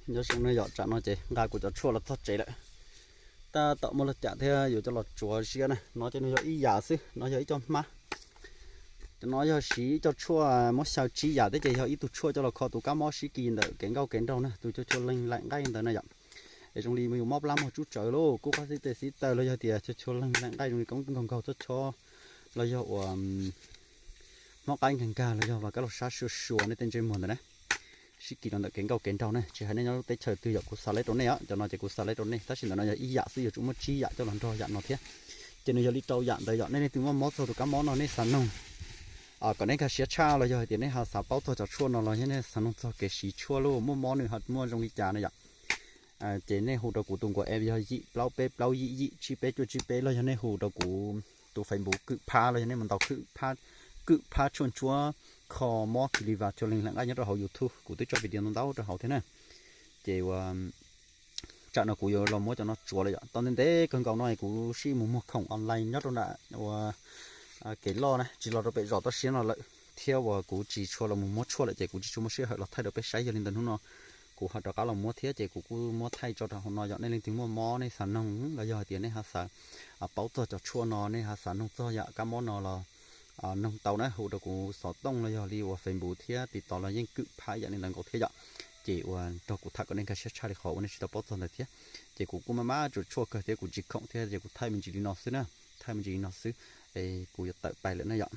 Nyob zoo na yom, tsam no ces nqa kuv cov tshuaj los txog tsev lawm. Tab tom muaj laj cam thiab yuav coj los tsuav ziab na. No ces nws yog ib yam xwb, no yog ib co hmab. Cov no yog siv ib co tshuaj muab xyaw tsib yam thiab ces yog ib tug tshuaj coj los kho tus kab mob sib kis ntawm kev nkauj kev nraug na, tus chua chua leeg laim nqaij ntawd na yom. Es zoo li yus mob plab mob tsub tsawv lauj, kub qab xib tes xib taw los yog tias chua chua leeg laim nqaij zoo li koob nkaug nkaug txob chob los yog uas hmob qaib nkag nkag los yog vas kab laug sab suav suav nej tej ntsej muag ntawd na, sib kis los ntawm kev nkauj kev nraug na, tsis hais nej nyob lub teb chaws twg yom, kuv xa lawm rau nej os. Cov no ces kuv xa lawm rau nej, tab sis ntawm no yog ib yam xwb, yuav tsum muaj tsib yam coj los nrog yam no thiab. Ces nws yog li rau yam ntawd yom. Nej leej twg muaj mob txog tus kab mob no nej xav noog kom nej nkag siab tshaj los yog hais tias nej ho xav paub txog cov tshuaj no los yog nej xav noog txog kev siv tshuaj lauj, muaj mob nws ho muaj zoo li cas na yom, ces nej hu rau kuv tus nkuaj app yog yim plaub peb plaub yim yim tsib peb cuaj tsib peb los yog nej hu rau kuv tus Facebook Kwm Phab los yog nej mus ntaus Kwm Phab, Kwm Phab tshuaj ntsuab kho mob kis li vas chua leeg laim nqaij nyob rau hauv YouTube, kuv twb tso video ntau ntau rau hauv thiab na. Ces ua tsam no kuv yuav los muab cov no tsuav lawm yom. Tau ntev ntev kawg nkaus no kuv sib mus muag khoom online nyob rau nram ua kev loj na, tsis los rau pem zos toj siab no lawm thiab uas kuv tsis tshua los mus muab tshuaj lawm ces kuv tsis tshua muaj sij hawm los thaij rau peb saib. Yog li ntawd hnub no kuv ho rov qab los muab thiab ces kuv kuj muab thaij tso rau hauv no yom. Nej leej twg muaj mob nej xav noog los yog hais tias nej ho xav paub txog cov tshuaj no, nej ho xav noog txog yam kab mob no los noog tau na, hu rau kuv xov tooj los yog li uas Facebook thiab TikTok los yeej Kwm Phab yam li ntawd nkaus thiab yom. Ces ua nrog kuv tham kom nej nkag siab tshaj li qhov uas nej tsis tau paub txog ntawd thiab. Ces kuv kuj maj maj tsuam tshuaj kawg thiab kuv tsis khoom thiab ces kuv thaij me ntsis li no xwb na, thaij me ntsis li no xwb, es kuv yuav tawm pais lawm na yom.